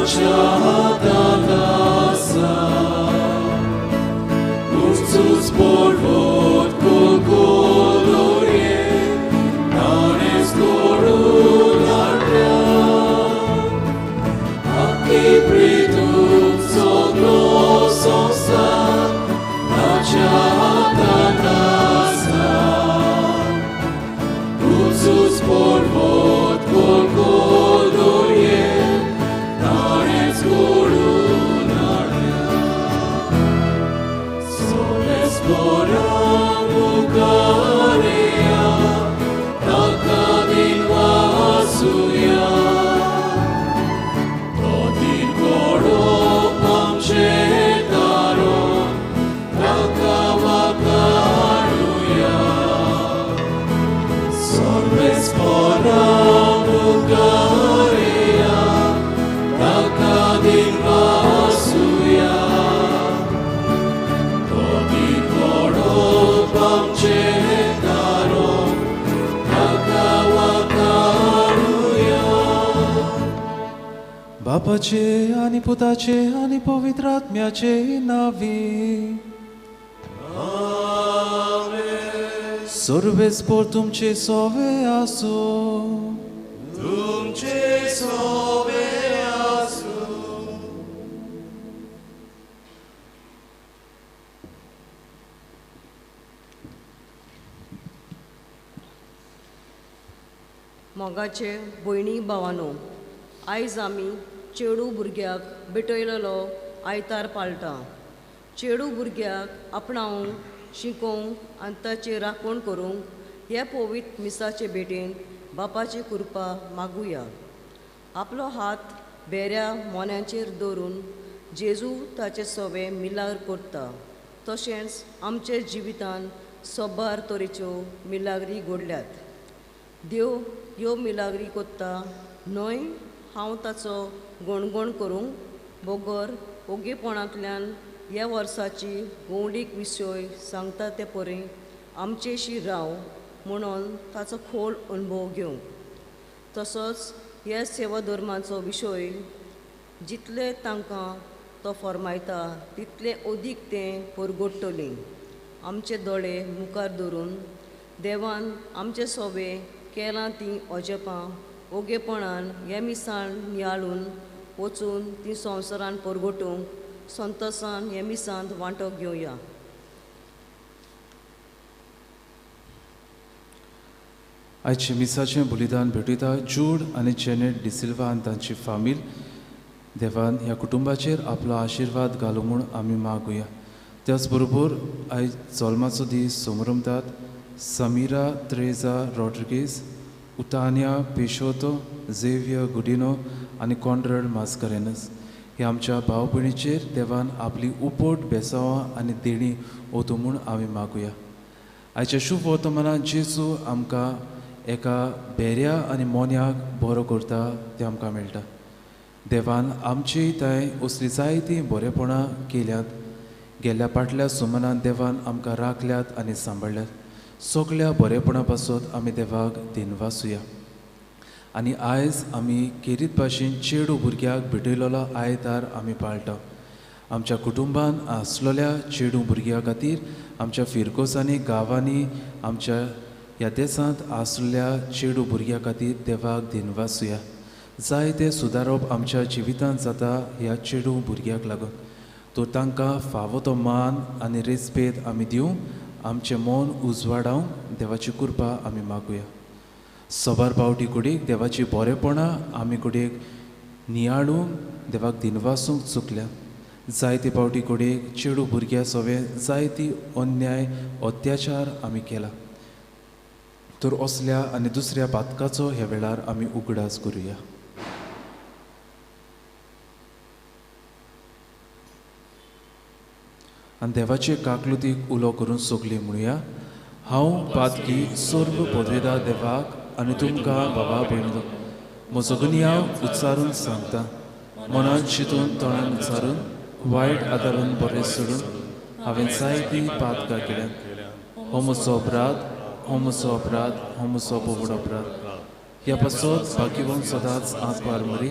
ताच्या हातांत आसा. उंचूच पर्वत कोलकोलोये ताणेंच घडोवन हाडल्या. आख्खी पृथ्वी सगळो संवसार ताच्या हातांत आसा. उंचूच पर्वत कोलकोलोये ताणेंच घडोवन हाडल्या. सोलेस्पोरा मुखारया ताका दिनवासुया. तो दिनघडो आमचें तारण ताका वाखाणुया. सोलेस्पोरा मुखारया ताका दिनवासुया. तो दिनघडो आमचें तारण ताका वाखाणुया. बापाचे आनी पुताचे आनी पवित्र आत्म्याचे नांवी. आमेन. सर्वेस्पोर तुमचे सोवे आसूं. तुमचे सोवे आसूं. मोगाचे भयणी भावानो, आयज आमी चेडूं भुरग्याक भेटयलेलो आयतार पाळटा. चेडूं भुरग्याक आपणावंक, शिकोवंक आनी ताची राखण करूंक हे पवित्र मिसाचे भेटेंत बापाची कृपा मागुया. आपलो हात बेऱ्या मोन्यांचेर दवरून जेजू ताचे सवे मिलाग्र करता. तशेंच आमच्या जिवितान सोबार तरेच्यो मिलाग्री घडल्यात. देव ह्यो मिलाग्री कोत्ता न्हय हांव ताचो गणगण करूंक बगर ओगेपणांतल्यान ह्या वर्साची गवंडीक विशय सांगता ते परी आमचेशी राव म्हणून ताचो खोल अणभव घेवंक. तसोच ह्या सेवा धर्माचो विशय जितले तांकां तो फर्मायता तितले अदीक तें परगट्टली. आमचे दोळे मुखार धरून देवान आमचे सोवे केलां तीं अजपां ओगेपणान ह्या मिसान नियाळून वचून ती संवसारान परगटूंक संतोसान ह्या मिसांत वांटो घेवया. आयचे मिसाचें बलिदान भेटयता जूड आनी जेनेट डिसिल्वा आनी तांची फामील. देवान ह्या कुटुंबाचेर आपलो आशिर्वाद घालूं म्हूण आमी मागुया. त्याच बरोबर आयज जल्माचो दीस समरमतात समीरा त्रेजा रॉड्रिगीज, उतानिया पेशोतो, झेवियर गुडिनो आनी कॉनरड मास्करेनस ह्या आमच्या भाव भयणीचेर देवान आपली उपट बेसांवां आनी देणी ओतूं म्हूण आमी मागुया. आयच्या शुभ वर्तमानांत जेजू आमकां एका भेऱ्या आनी मोन्याक बरो करता तें आमकां मेळटा. देवान आमची थंय असली जायतीं बरेपणां केल्यात. गेल्ल्या पाटल्या सुमनान देवान आमकां राखल्यात आनी सांबाळ्ळ्यात. सगल्या बरेपणा पासत आमी देवाक दिनवासुया. आनी आयज आमी केरीत भाशेन चेडू भुरग्याक भेटयलेलो आयतार आमी पाळटा. आमच्या कुटुंबान आसलेल्या चेडू भुरग्या खातीर आमच्या फिरकोसांनी, गांवांनी, आमच्या ह्या देशांत आसलेल्या चेडू भुरग्या खातीर देवाक दिनवासुया. जायते सुदारप आमच्या जिवितांत जाता ह्या चेडू भुरग्याक लागून. तर तांकां फावो तो मान आनी रेस्पेद आमी दिवंक, आमचें मन उजवाडावंक देवाची कृपा आमी मागुया. सबार पावटी कुडीक देवाची बरेपणां आमी कुडीक नियाळूंक, देवाक दिनवासूंक चुकल्या. जायते पावटी कुडीक चेडू भुरग्या सवे जायती अन्याय अत्याचार आमी केला. तर असल्या आनी दुसऱ्या पातकाचो ह्या वेळार आमी उगडास करुया. आनी देवाचे काकलुतीक उलो करून सगलीं म्हणुया, हांव पातकी सर्व पदवेदा देवाक आनी तुमकां बाबा भयणीलो म्हजो गुन्यांव उच्चारून सांगता. मनान चिंतून तोंडान उच्चारून वायट आदारून बरें सोडून हांवें जायतीं पातकां केल्यात. हो म्हजो अपराध, हो म्हजो अपराध, हो म्हजो पोवड अपराध. ह्या पासत भाग्यवंत सदांच आंकवार मरे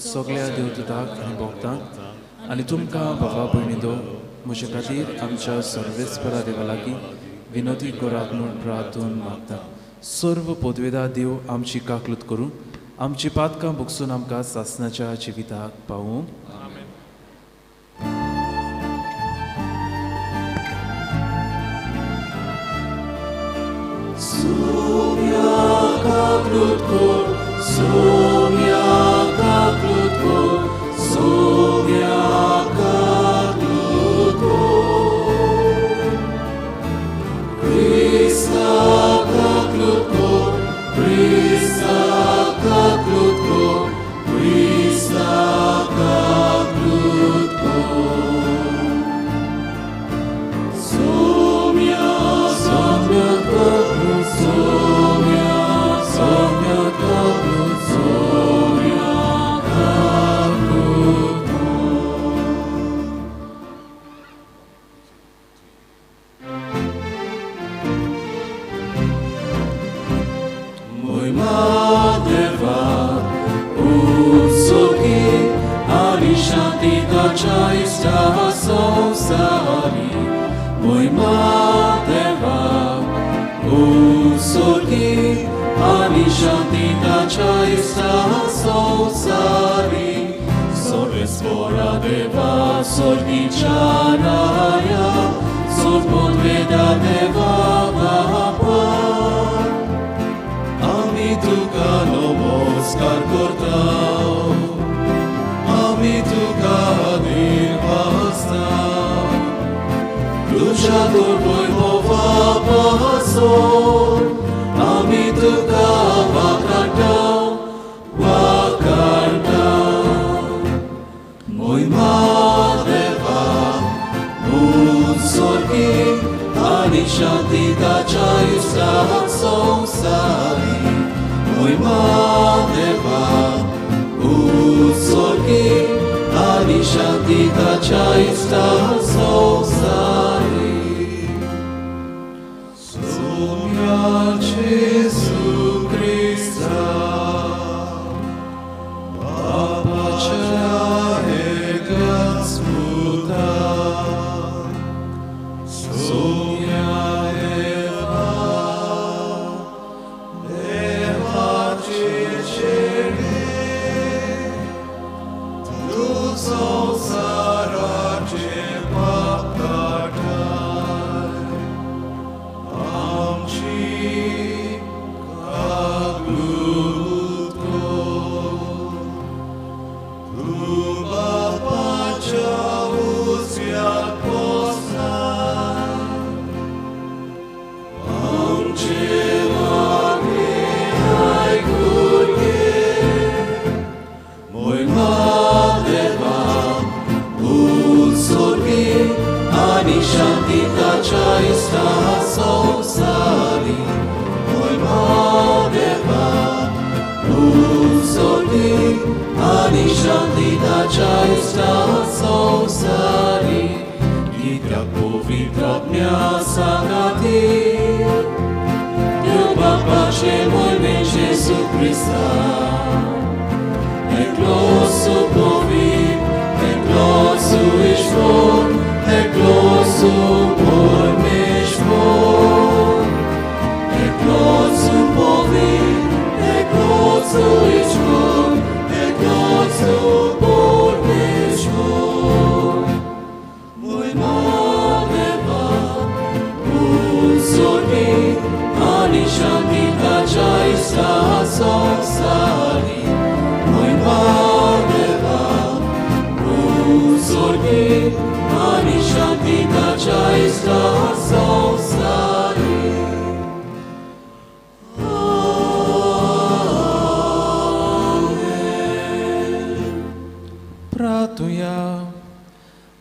सगळ्या देवदूताक आनी भक्तांक आनी तुमकां भावा भयणीदो म्हजे खातीर आमच्या सर्वेस्परा देवा लागीं विनोदी करात म्हूण प्रार्थून मागता. सर्व पदवेदा देव आमची काकलूत करूं, आमची पातकां भोगसून आमकां सासणाच्या जिविताक पावूं.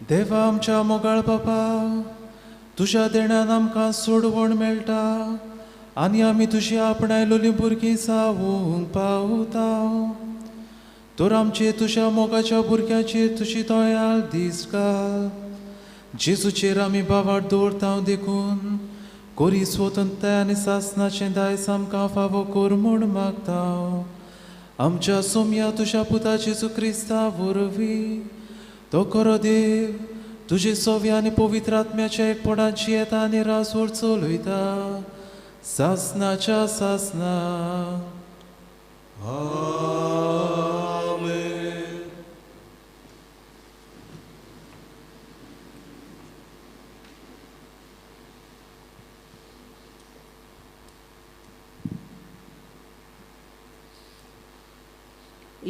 देवा आमच्या मोगाळ बापा, तुज्या देण्यान आमकां सोडवण मेळटा आनी आमी तुजी आपणायलोली भुरगीं जावंक पावता. तर आमचे तुज्या मोगाच्या भुरग्यांचेर तुजी दयाळ दीस घाल. जेजूचेर आमी बावाट दवरता देखून कोरी स्वतंत्रताय आनी सासनाचें दायज आमकां फावो कर म्हूण मागता आमच्या सोम्या तुज्या पुता जेजू क्रिस्ता वरवीं तो खरो देव तुजे सोव्या आनी पवित्र आत्म्याच्या एकपणाची येता आनी राजवट चलयता सासनाच्या सासना. आमेन.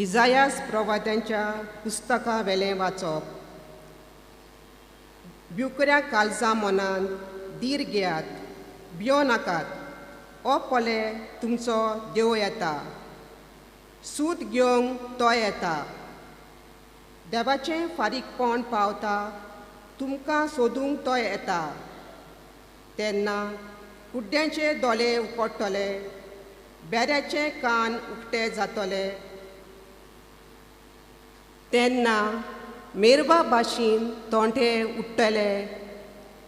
इजायास प्रवाद्यांच्या पुस्तका वेलें वाचप. ब्युकऱ्या काळजा मनान धीर घेयात, भियो नाकात, ओ पले तुमचो देव येता, सूत घेवंक तो येता, देवाचें फारीकपण पावता, तुमकां सोदूंक तो येता. तेन्ना कुड्ड्यांचे दोळे उकडटले, बेऱ्याचे कान उक्ते जातले. तेन्ना मेरवा भाशेन तोंडे उडटले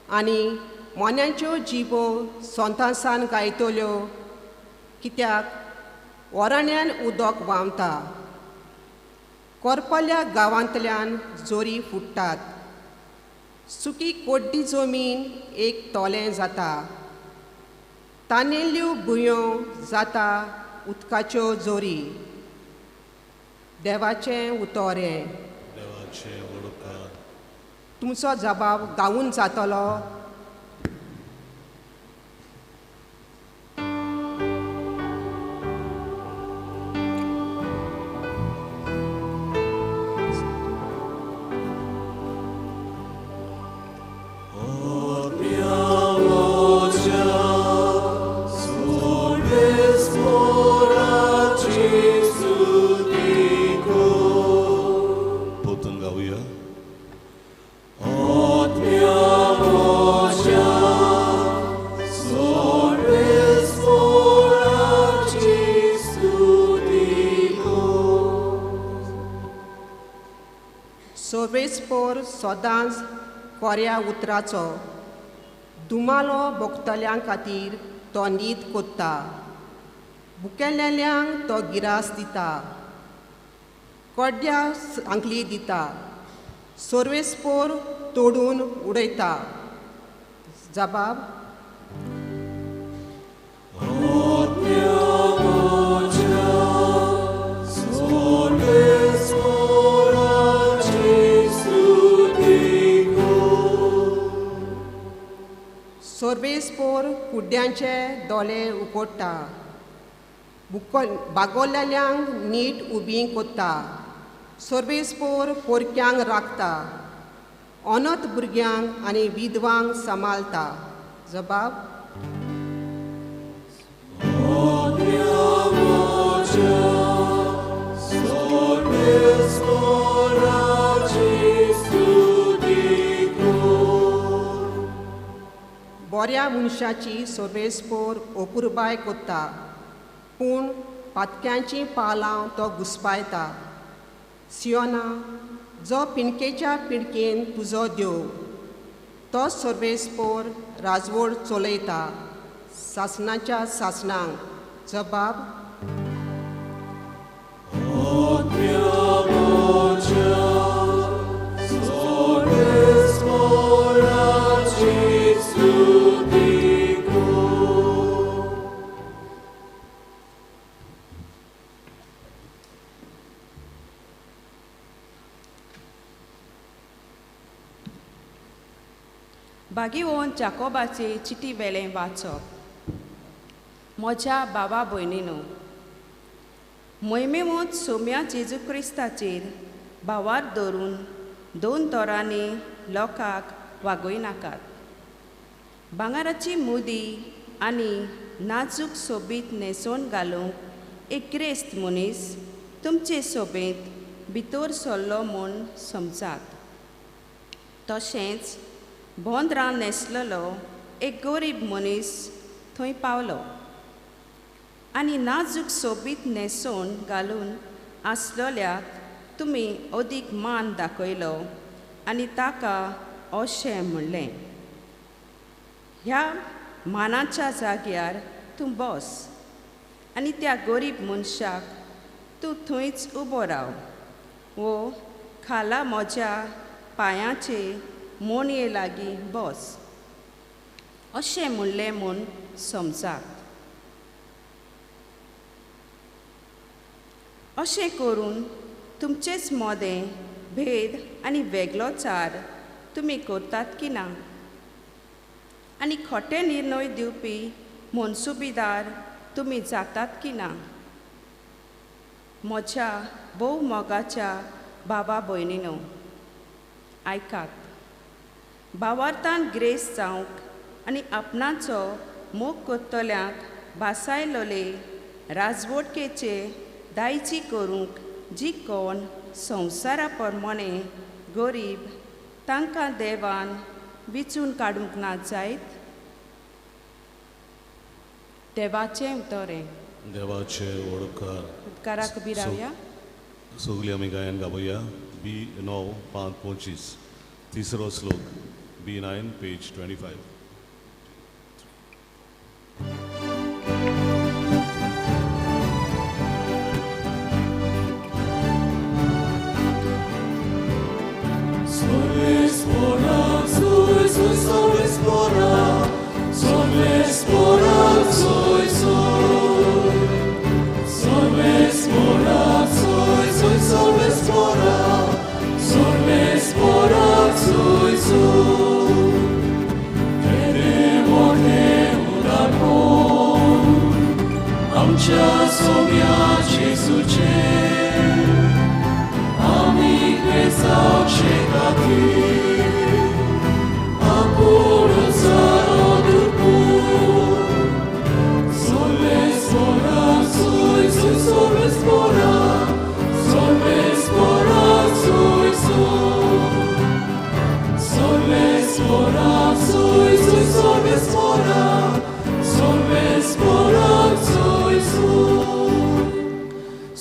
आनी मोन्यांच्यो जिबो सोंतासान गायतल्यो, कित्याक वराण्यान उदक व्हांवता, कोरपल्या गांवांतल्यान जोरी फुट्टात, सुकी कोड्डी जमीन एक तोलें जाता, तानेल्ल्यो भुंयो जाता उदकाच्यो जोरी. देवाचें उतोरें. देवाचें उपकार. तुमचो जबाब गावून जातलो. सोर्वेस्पोर सदांच कोऱ्या उतराचो दुमालो भोगतल्यां खातीर तो नीत कोत्ता, बुकेल्ल्यांक तो गिरास दिता, कोड्या सांकली दिता, सोर्वेस्पोर तोडून उडयता. जबाब. सोर्वेस्पोर कुड्ड्यांचे दोळे उकोडटा, बागोल्ल्यांक नीट उबी कोत्ता, सोर्वेस्पोर पोरक्यांक राखता, अनथ भुरग्यांक आनी विधवांक सांबाळटा. जबाब. बऱ्या मनशाची सोर्वेस्पोर अपुरबाय कोत्ता, पूण पातक्यांचीं पालां तो घुसपायता. सियोना, जो पिणकेच्या पिणकेन तुजो देव, तो सोर्वेस्पोर राजवड चलयता सासणाच्या सासणांक. जबाब. बागीवन जाकोबाचे चिटी वेलें वाचप. म्हज्या बाबा भयणीनो, मोहिमेवंत सोम्या जेजू क्रिस्ताचेर भावार धरून दोन तरांनी लोकांक वागयनाकात. भांगराची मुदी आनी नाजूक सोबीत न्हेसोवन घालूंक एक ग्रेस्त मनीस तुमचे सोबेंत भितर सरलो म्हूण समजात. तशेंच बोंदरां न्हेसलेलो एक गरीब मनीस थंय पावलो आनी नाजूक सोबीत न्हेसोवन घालून आसलेल्याक तुमी अदीक मान दाखयलो आनी ताका अशें म्हणलें, ह्या मानाच्या जाग्यार तूं बस आनी त्या गरीब मनशाक तूं थंयच उबो राव वो खाला म्हज्या पांयाचे मोणये लागीं बस अशें म्हणलें म्हूण समजात. अशें करून तुमचेच मदें भेद आनी वेगळोचार तुमी करतात की ना आनी खोटे निर्णय दिवपी मनसुबीदार तुमी जातात की ना. म्हज्या भोव मोगाच्या बाबा भयणीनो आयकात, भावार्थान ग्रेस जावंक आनी आपणाचो मोग करतल्यांक भासायलोले राजवटकेचे दायजी करूंक जी कोण संवसारा प्रमाणे गरीब तांकां देवान विचून काडूंक ना जायत. देवाचें उतर देवाचे उपकार उपकाराक उबी रावया. सगळीं आमी गायन गावया. बी 9 5 25 तिसरो श्लोक बी 9 पेज 25.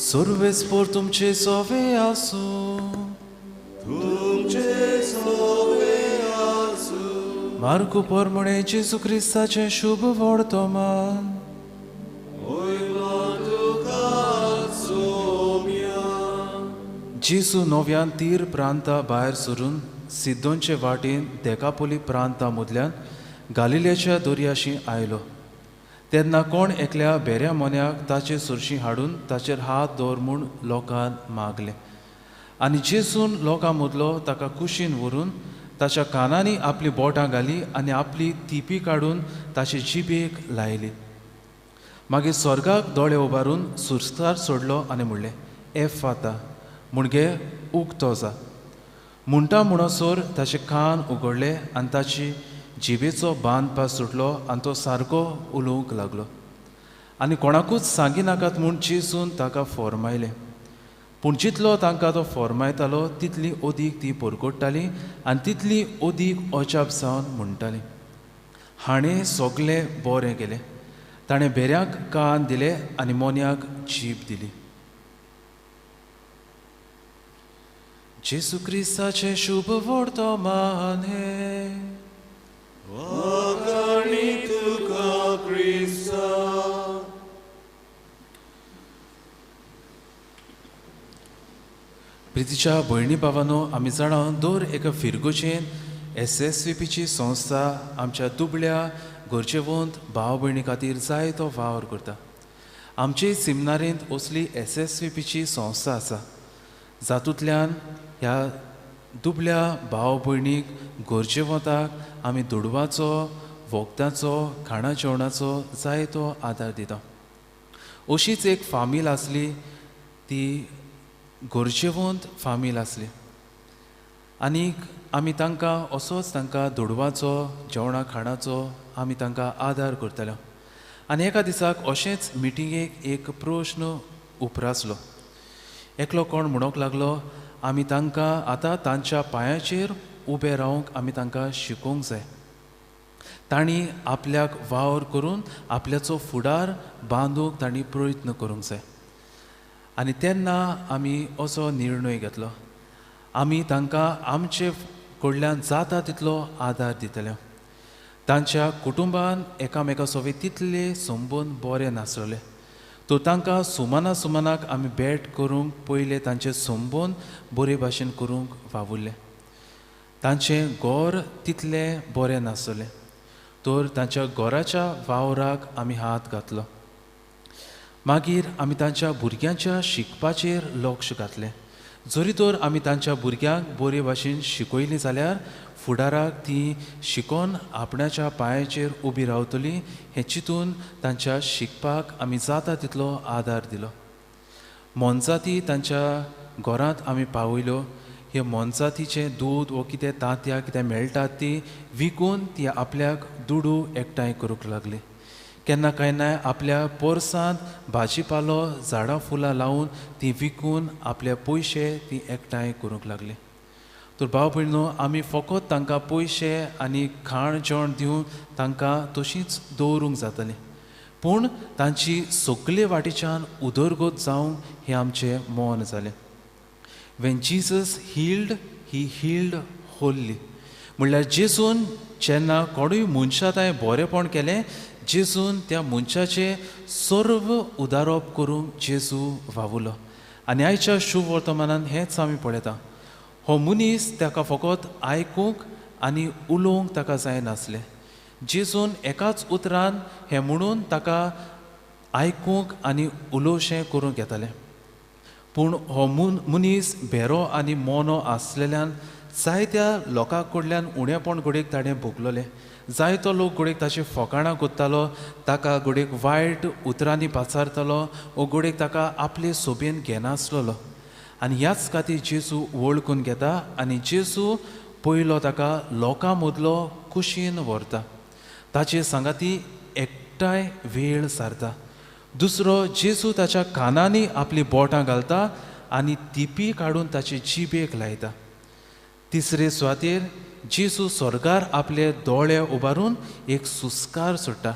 सर्वेस्पोर तुमचे सोवे आसूं. तुमचे सोवे आसूं. मार्कू परमणे जेजू क्रिस्ताचें शुभ वर्तमान. जेजू नव्यान तीर प्रांता भायर सरून सिद्दोनचे वाटेन देकापोली प्रांता मदल्यान गालिलेच्या दर्याशी आयलो. तेन्ना कोण एकल्या बेऱ्या मोन्याक ताचे सुरशी हाडून ताचेर हात दवर म्हूण लोकान मागलें. आनी जेजून लोकां मदलो ताका कुशीन व्हरून ताच्या कानांनी आपली बोटां घाली आनी आपली तिपी काडून ताचे जिबेक लायली. मागीर स्वर्गाक दोळे उबारून सुरसार सोडलो आनी म्हणलें, एफ फाता, मुणगे उगतो जा. म्हणटा म्हणसर ताचे कान उगडले आनी ताची जिबेचो बांद पास सुटलो आनी तो सारको उलोवंक लागलो. आनी कोणाकूच सांगिनाकात म्हूण जेजून ताका फॉर्मायलें. पूण जितलो तांकां तो फॉर्मायतालो तितली अदीक ती परगट्टाली आनी तितली अदीक अजाप जावन म्हणटाली, हाणें सगळें बरें केलें. ताणें भेऱ्यांक कान दिले आनी मोन्याक जीब दिली. जेजू क्रिस्ताचें शुभ वर्तमान हें. प्रितीच्या भयणी भावानो, आमी जाणा दर एका फिरगोचेन SSVPची संस्था आमच्या दुबळ्या गरजेवंत भाव भयणी खातीर जायतो वावर करता. आमचे सिमनारींत असली SSVPची संस्था आसा जातूंतल्यान ह्या दुबळ्या भाव भयणीक गरजेवंताक आमी दुडवाचो, वखदाचो, खाणा जेवणाचो जायतो आदार दिता. अशीच एक फामील आसली, ती गरजेवंत फामील आसली आनीक आमी तांकां असोच तांकां दुडवाचो, जेवणा खाणाचो आमी तांकां आदार करताले. आनी एका दिसाक अशेंच मिटिंगेक एक प्रश्न उप्रासलो. एकलो कोण म्हणूंक लागलो, आमी तांकां आतां तांच्या पांयाचेर उबें रावंक आमी तांकां शिकोवंक जाय. तांणी आपल्याक वावर करून आपल्याचो फुडार बांदूंक तांणी प्रयत्न करूंक जाय. आनी तेन्ना आमी असो निर्णय घेतलो, आमी तांकां आमचे कडल्यान जाता तितलो आदार दितले. तांच्या कुटुंबान एकामेका सोवे तितले संबंद बरे नासले तर तांकां सुमाना सुमानाक आमी भेट करूंक पयले तांचे संबंद बरे भाशेन करूंक वावुरले. तांचें घर तितलें बरें नासलें तर तांच्या घराच्या वावराक आमी हात घातलो. मागीर आमी तांच्या भुरग्यांच्या शिकपाचेर लक्ष घातलें. जरी तर आमी तांच्या भुरग्यांक बरे भाशेन शिकयलीं जाल्यार फुडाराक ती शिकोन आपणाच्या पांयाचेर उबी रावतली हें चिंतून तांच्या शिकपाक आमी जाता तितलो आदार दिलो. मोनजाती तांच्या घरांत आमी पावयल्यो. हे मोनजातीचें दूद वो कितें तांतयां कितें मेळटात ती विकून ती आपल्याक दुडू एकठांय करूंक लागली. केन्ना केन्नाय आपल्या पोरसांत भाजी पालो झाडां फुलां लावन ती विकून आपले पयशे ती एकठांय करूंक लागली. तर भाव भयणो आमी फकत तांकां पयशे आनी खाण जेवण दिवन तांकां तशींच दवरूंक जातलीं, पूण तांची सगळे वाटेच्यान उदरगत जावंक हें आमचें मन जालें. When Jesus healed, he healed wholly. म्हणल्यार जेजून जेन्ना कोणूय मनशा ताणें बरेंपण केलें, जेजून त्या मनशाचें सर्व उदारप करूंक जेजू वावुरलो. आनी आयच्या शुभ वर्तमानान हेंच आमी पळयता. हो मनीस ताका फकत आयकूंक आनी उलोवंक ताका जायनासलें. जेजून एकाच उतरान हें म्हणून ताका आयकूंक आनी उलोवशें करूंक येतालें. पूण हो मनीस भेरो आनी मोनो आसलेल्यान जायत्या लोकां कडल्यान उणेपण घडयेक ताणें भोगलोलें. जायतो लोक घडयेक ताची फकाणां करतालो, ताका घडयेक वायट उतरांनी पाचारतालो वो घडयेक ताका आपले सोबेन घेनासलेलो. आनी ह्याच खातीर जेजू वळखून घेता आनी जेजू पयलो ताका लोकां मदलो कुशीन व्हरता, ताचे सांगाती एकठांय वेळ सारता. दुसरो जेजू ताच्या कानांनी आपली बोटां घालता आनी तिपी काडून ताचे जिबेक लायता. तिसरे सुवातेर जेजू स्वर्गार आपले दोळे उबारून एक सुस्कार सोडटा.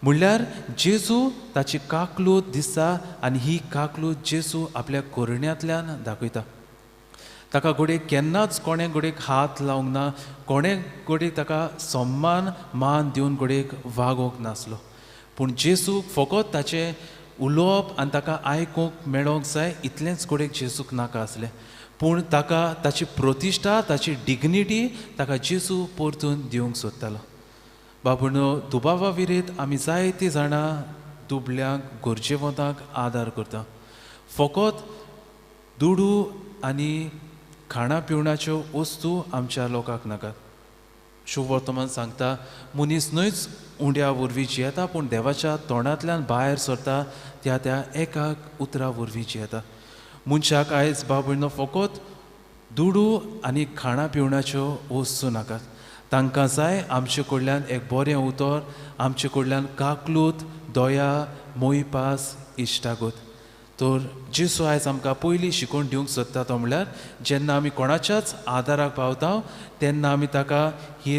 म्हणल्यार जेजू ताची काकलूत दिसता आनी ही काकलूत जेजू आपल्या करण्यांतल्यान दाखयता. ताका घडयेक केन्नाच कोणें घडयेक हात लावंक ना, कोणें घडयेक ताका सम्मान मान दिवन घडयेक वागोवंक नासलो. पूण जेजूक फकत ताचें उलोवप आनी ताका आयकूंक मेळोंक जाय इतलेंच घडयेक जेजूक नाका आसलें. पूण ताका ताची प्रतिश्ठा, ताची डिग्निटी ताका जेजू परतून दिवंक सोदतालो. बाबुनो, दुबावा विरीत आमी जायतीं जाणां दुबल्यांक गरजेवंतांक आदार करता. फकत दुडू आनी खाणा पिवणाच्यो वस्तू आमच्या लोकांक नाकात. शुभ वर्तमान सांगता मनीस न्हयच उंड्या वरवीं जियेता, पूण देवाच्या तोंडांतल्यान भायर सरता त्या त्या एका उतरा वरवीं जियेता. मनशाक आयज बाबुनो फकत दुडू आनी खाणा पिवणाच्यो वस्तू नाकात. तांकां जाय आमचे कडल्यान एक बरें उतर, आमचे कडल्यान काकलूत, दया, मोयपास, इश्टागत. तर जेजू आयज आमकां पयलीं शिकोवन दिवंक सोदता तो म्हणल्यार जेन्ना आमी कोणाच्याच आदाराक पावता तेन्ना आमी ताका ही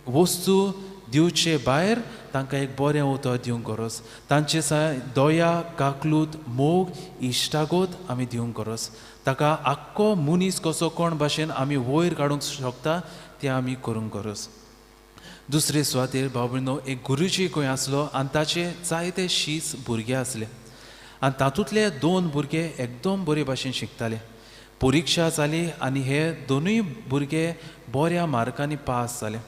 वस्तू दिवचे भायर तांकां एक बरें उतर दिवंक गरज, तांचे दया, काकलूत, मोग, इश्टागत आमी दिवंक गरज. ताका आख्खो मनीस कसो कोण भाशेन आमी वयर काडूंक शकता तें आमी करूंक गरज. दुसरे सुवातेर बाबुनो एक गुरुजी खंय आसलो आनी ताचे जायते शीस भुरगे आसले आनी तातूंतले दोन भुरगे एकदम बरे भाशेन शिकताले. परिक्षा जाली आनी हे दोनूय भुरगे बऱ्या मार्कांनी पास जाले.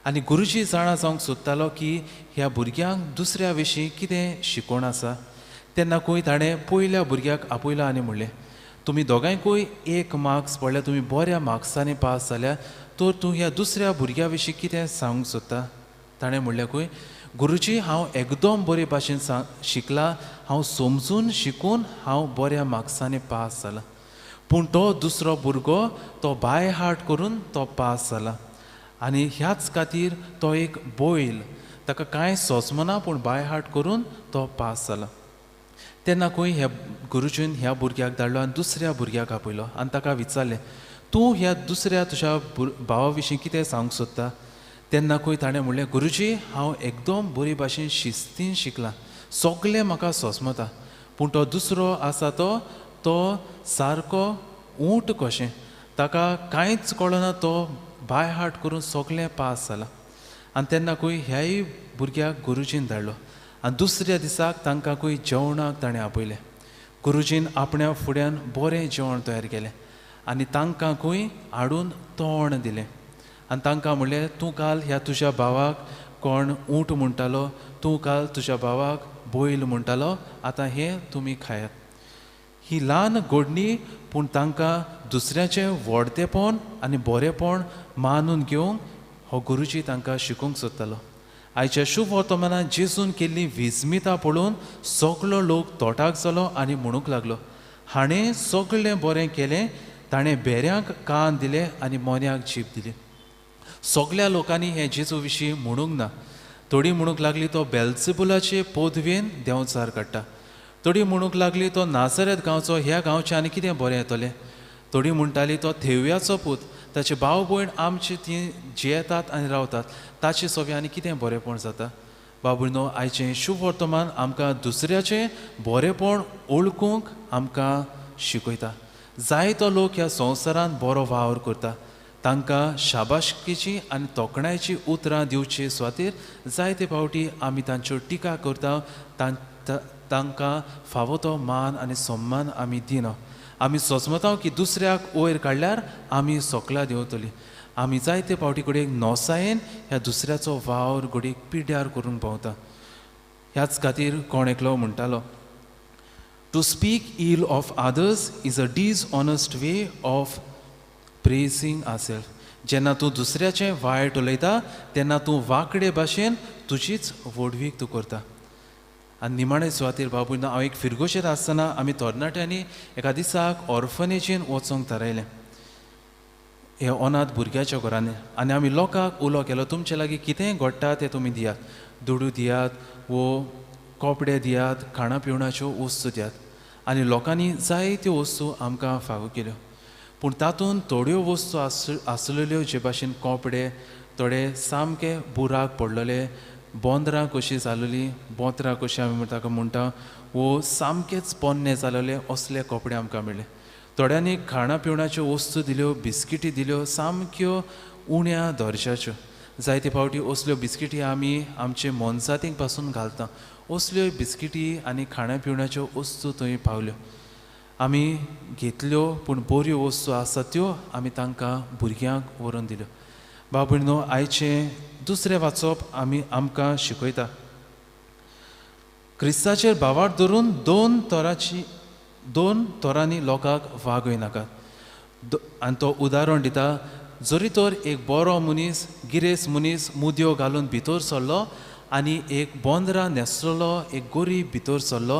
आनी गुरुजी जाणा जावंक सोदतालो की ह्या भुरग्यांक दुसऱ्या विशीं कितें शिकोवण आसा. तेन्ना खंय ताणें पयल्या भुरग्याक आपयलो आनी म्हणलें, तुमी दोगांयकूय एक मार्क्स पडल्या, तुमी बऱ्या मार्क्सांनी पास जाल्या, तर तूं ह्या दुसऱ्या भुरग्या विशीं कितें सांगूंक सोदता? ताणें म्हणलें खंय, गुरुजी हांव एकदम बरे भाशेन शिकलां, हांव समजून शिकून हांव बऱ्या मार्क्सांनी पास जाला. पूण तो दुसरो भुरगो तो बाय हार्ट करून तो पास जाला आनी ह्याच खातीर तो एक बैल, ताका कांय सोंसमना पूण बाय हार्ट करून तो पास जाला. तेन्ना खंय ह्या गुरुजीन ह्या भुरग्याक धाडलो आनी दुसऱ्या भुरग्याक आपयलो आनी ताका विचारलें, तूं ह्या दुसऱ्या तुज्या भावा विशीं कितें सांगूंक सोदता? तेन्ना खंय ताणें म्हणलें, गुरुजी हांव एकदम बरे भाशेन शिस्तीन शिकलां, सगळें म्हाका सोंसमता, पूण तो दुसरो आसा तो तो सारको ऊंट कशें, ताका कांयच कळना, तो बाय हार्ट करून सगळें पास जाला. आनी तेन्ना कूय ह्याय भुरग्याक गुरुजीन धाडलो आनी दुसऱ्या दिसाक तांकां कूय जेवणाक ताणें आपयलें. गुरुजीन आपण्या फुड्यान बरें जेवण तयार केलें आनी तांकां कूय हाडून तोंड दिलें आनी तांकां म्हणलें, तूं काल ह्या तुज्या भावाक कोण ऊंट म्हणटालो, तूं काल तुज्या भावाक बैल म्हणटालो, आतां हें तुमी खायात. ही ल्हान गोडणी पूण तांकां दुसऱ्याचें व्हडतेपण आनी बरेंपण मानून घेवंक हो गुरुजी तांकां शिकोवंक सोदतालो. आयच्या शुभ वर्तमानान जेजून केल्ली विस्मिता पळोवन सगलो लोक तोटाक जालो आनी म्हणूंक लागलो, हाणें सगळें बरें केलें, ताणें बेऱ्यांक कान दिले आनी मोन्याक जीब दिली. सगल्या लोकांनी हें जेजू विशीं म्हणूंक ना. थोडीं म्हणूंक लागली तो बेल्सेबुलाचे पोदवेन देंवचार काडटा, थोडीं म्हणूंक लागली तो नासरेत गांवचो, ह्या गांवचें आनी कितें बरें येतलें. थोडीं म्हणटाली तो थेवयाचो पूत, ताचे भाव भयण आमचे ती जियेतात आनी रावतात, ताचे सोबे आनी कितें बरेंपण जाता. बाबुनो, आयचें शुभ वर्तमान आमकां दुसऱ्याचें बरेंपण वळखूंक आमकां शिकयता. जायतो लोक ह्या संवसारांत बरो वावर करता, तांकां शाबाशकेची आनी तोखणायची उतरां दिवचे सुवातेर जायते फावटी आमी तांच्यो टिका करता, तांकां फावो तो मान आनी सन्मान आमी दिना. आमी सोचमता की दुसऱ्याक वयर काडल्यार आमी सोकला देंवतली. आमी जायते फावटी घडयेक नोसायेन ह्या दुसऱ्याचो वावर घडयेक पिड्ड्यार करूंक पावता. ह्याच खातीर कोण एकलो म्हणटालो, to speak ill of others is a dishonest way of praising ourself. जेन्ना तूं दुसऱ्याचें वायट उलयता तेन्ना तूं वांकडे भाशेन तुजीच व्हडवीक तूं करता. आनी निमाणे सुवातेर बाबू, हांव एक फिरगोशेर आसतना आमी तरणाट्यांनी एका दिसाक ऑर्फनेजीन वचोंक थारायलें, हे अनाथ भुरग्याच्या घरांनी. आनी आमी लोकांक उलो केलो, तुमचे लागीं कितेंय घडटा तें तुमी दियात, दुडू दियात वो कपडे दियात, खाणा पिवणाच्यो वस्तू दियात. आनी लोकांनी जायत्यो वस्तू आमकां फावो केल्यो, पूण तातूंत थोड्यो वस्तू आसलेल्यो जे भाशेन कपडे थोडे सामके बुराक पडलेले, बोंदरां कशीं जालेलीं, बोंतरां कशीं आमी ताका म्हणटा, वो सामकेच पोन्ने जालेले असले कपडे आमकां मेळ्ळे. थोड्यांनी खाणा पिवणाच्यो वस्तू दिल्यो, बिस्किटी दिल्यो सामक्यो उण्या दर्जाच्यो. जायते फावटी असल्यो बिस्किटी आमी आमचे मोनजातींक पासून घालता, असल्यो बिस्किटी आनी खाणा पिवणाच्यो वस्तू थंय पावल्यो, आमी घेतल्यो, पूण बऱ्यो वस्तू आसात त्यो आमी तांकां भुरग्यांक व्हरून दिल्यो. बाबू न्हू, आयचें दुसरें वाचप आमी आमकां शिकयता, क्रिस्ताचेर भावार्थ धरून दोन तरांनी लोकांक वागयनाकात. आनी तो उदाहरण दिता, जरी तर एक बरो मनीस, गिरेस्त मनीस मुदयो घालून भितर सरलो आनी एक बोंदरां न्हेसलेलो एक गरीब भितर सरलो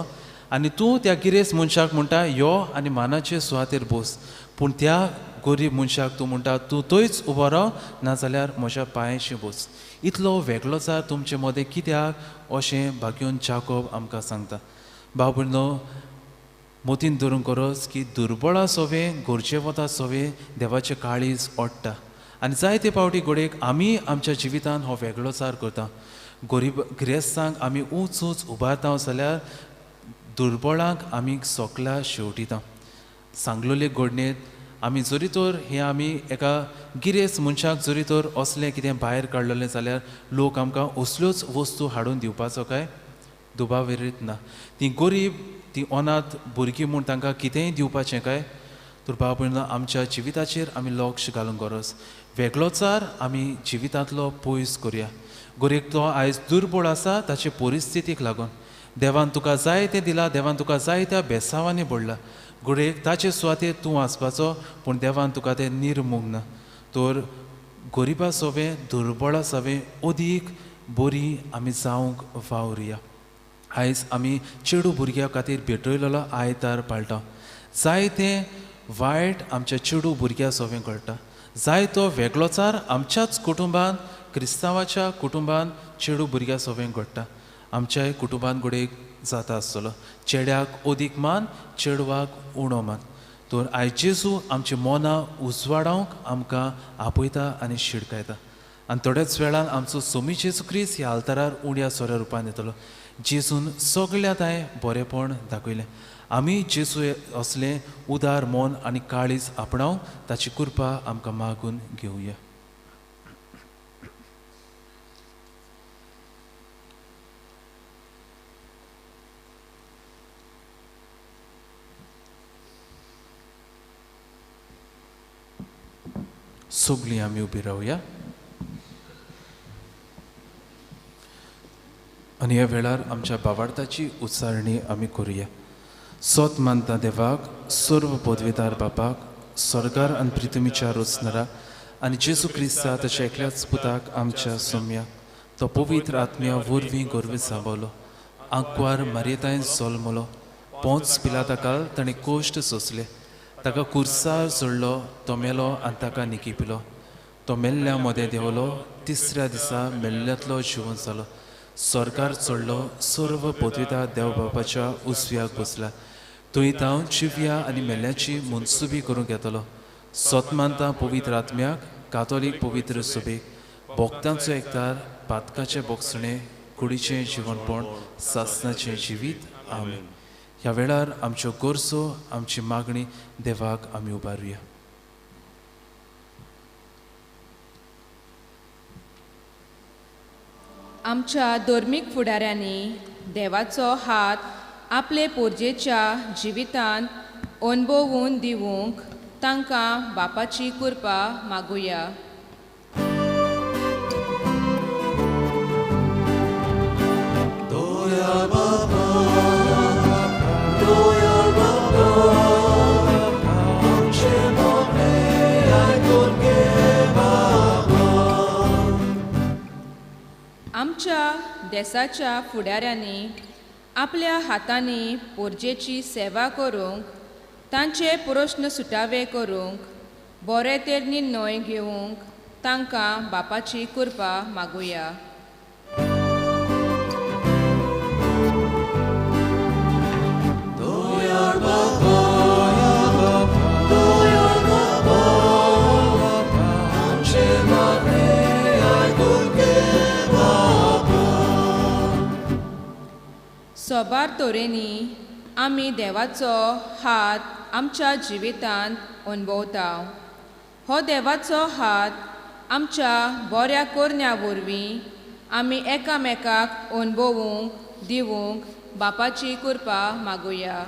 आनी तूं त्या गिरेस्त मनशाक म्हणटा यो आनी मानाचे सुवातेर बस, पूण त्या गरीब मनशाक तूं म्हणटा तूं थंयच उबो राव, नाजाल्यार म्हज्या पांयाशी बस. इतलो वेगळोचार तुमचे मदें कित्याक अशें भाग्योन जाकोब आमकां सांगता. भाव भयणो, मतीन धरूंक गरज की दुर्बळा सोवे गरजेवता सोवे देवाचें काळीज ओडटा आनी जायते फावटी घडयेक आमी आमच्या जिवितान हो वेगळोचार करता. गरीब गिरेस्तांक आमी ऊंच ऊंच उबारता जाल्यार दुर्बळांक आमी सोकला शेवटिता. सांगलोले घडणेंत आमी जरी तर हें आमी एका गिरेस्त मनशाक जरी तर असलें कितें भायर काडलेलें जाल्यार लोक आमकां असल्योच वस्तू हाडून दिवपाचो काय दुबाविरीत ना. तीं गरीब, तीं अनाथ भुरगीं म्हूण तांकां कितेंय दिवपाचें काय? तर भाव भयणो, आमच्या जिविताचेर आमी लक्ष घालूंक गरज, वेगळोचार आमी जिवितांतलो पयस करुया. गरीब तो आयज दुर्बळ आसा ताचे परिस्थितीक लागून, देवान तुका जाय तें दिलां, देवान तुका जाय त्या बेसांवांनी भरला, घडयेक ताचे सुवातेर तूं आसपाचो, पूण देवान तुका तें निर्मूंक ना. तर गरिबा सोवें दुर्बळा सोवें अदीक बरी आमी जावंक वावरुया. आयज आमी चेडू भुरग्या खातीर भेटयलेलो आयतार पाळटा. जायतें वायट आमच्या चेडू भुरग्या सोवें घडटा, जायतो वेगळोचार आमच्याच कुटुंबान, क्रिस्तांवाच्या कुटुंबान चेडू भुरग्या सोवें घडटा. आमच्याय कुटुंबान घडयेक जाता आसतलो, चेड्याक अदीक मान, चेडवाक उणो मान. तर आयज जेजू आमची मनां उजवाडावंक आमकां आपयता आनी शिडकायता. आनी थोड्याच वेळान आमचो सोमी जेजू क्रिस्त ह्या आल्तारार उण्या सोऱ्या रुपान येतलो. जेजून सगळ्या तांय बरेंपण दाखयलें. आमी जेजू असलें उदार मन आनी काळीज आपणावंक ताची कृपा आमकां मागून घेवया. सगळीं आमी उबी रावया आनी ह्या वेळार आमच्या बावार्थाची उच्चारणी आमी करुया. सोत मानता देवाक, सर्व पदवेदार बापाक, स्वर्गार आनी पृथ्वीच्या रचणारा आनी जेजू क्रिस्ता ताच्या एकल्याच पुताक आमच्या सोम्या, तो पवित्र आत्म्या वरवीं गर्वी सांबावलो, आंकवार मारयेतायन जल्मलो, पोंच पिलाताकाल ताणें कोश्ट सोंसले, ताका कुर्सार सोडलो, तो मेलो आनी ताका निकिपिलो, तो मेल्ल्या मदें देंवलो, तिसऱ्या दिसा मेल्ल्यांतलो जिवन जालो, सरकार चडलो, सर्व पदविता देव बापाच्या उजव्याक बसला, थंय तावन जिव्या आनी मेल्ल्याची मनसुबी करूंक येतलो. सोत मानता पवित्र आत्म्याक, कातोलीक पवित्र सुबेक, भोक्तांचो एकतार, पातकाचें बोगसणें, कुडीचें जिवनपण, सासनाचें जिवीत. आमेन. ह्या वेळार आमच्यो गरजो, आमची मागणी देवाक आमी उबारुया. आमच्या धर्मीक फुडाऱ्यांनी देवाचो हात आपले पोरजेच्या जिवितांत अणभवून दिवंक तांकां बापाची कृपा मागुया. आमच्या देसाच्या फुडाऱ्यांनी आपल्या हातांनी पोरजेची सेवा करूंक, तांचे प्रस्न सुटावे करूंक, बरे ते निर्णय घेवंक तांकां बापाची कृपा मागुया. सोबार तरेनी आमी देवाचो हात आमच्या जिवितांत अणभवता. हो देवाचो हात आमच्या बऱ्या करण्या वरवीं आमी एकामेकाक अणभवूंक दिवंक बापाची कृपा मागुया.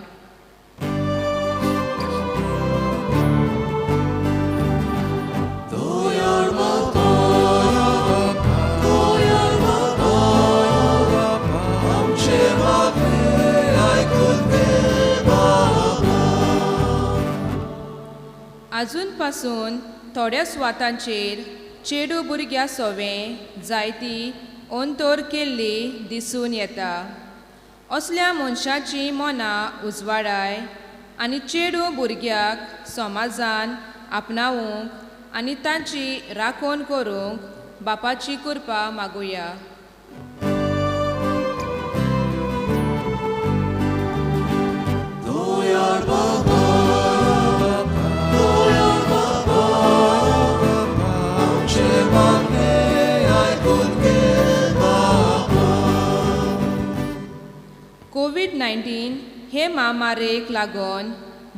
आजून पासून थोड्या सुवातांचेर चेडू भुरग्यां सोवें जायती अंतर केल्ली दिसून येता. असल्या मनशाचीं मनां उजवाडाय आनी चेडू भुरग्याक समाजान आपणावंक आनी तांची राखण करूंक बापाची कृपा मागुया. कोवीड-19 हे म्हामारेक लागून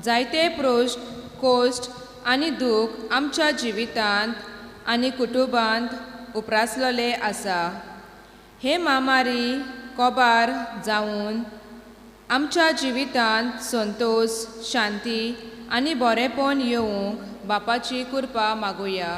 जायते प्रश्न, कोश्ट आनी दूख आमच्या जिवितांत आनी कुटुंबांत उप्रासलेले आसा. हे म्हामारी कोबार जावन आमच्या जिवितांत संतोष, शांती आनी बरेपण येवंक बापाची कृपा मागुया.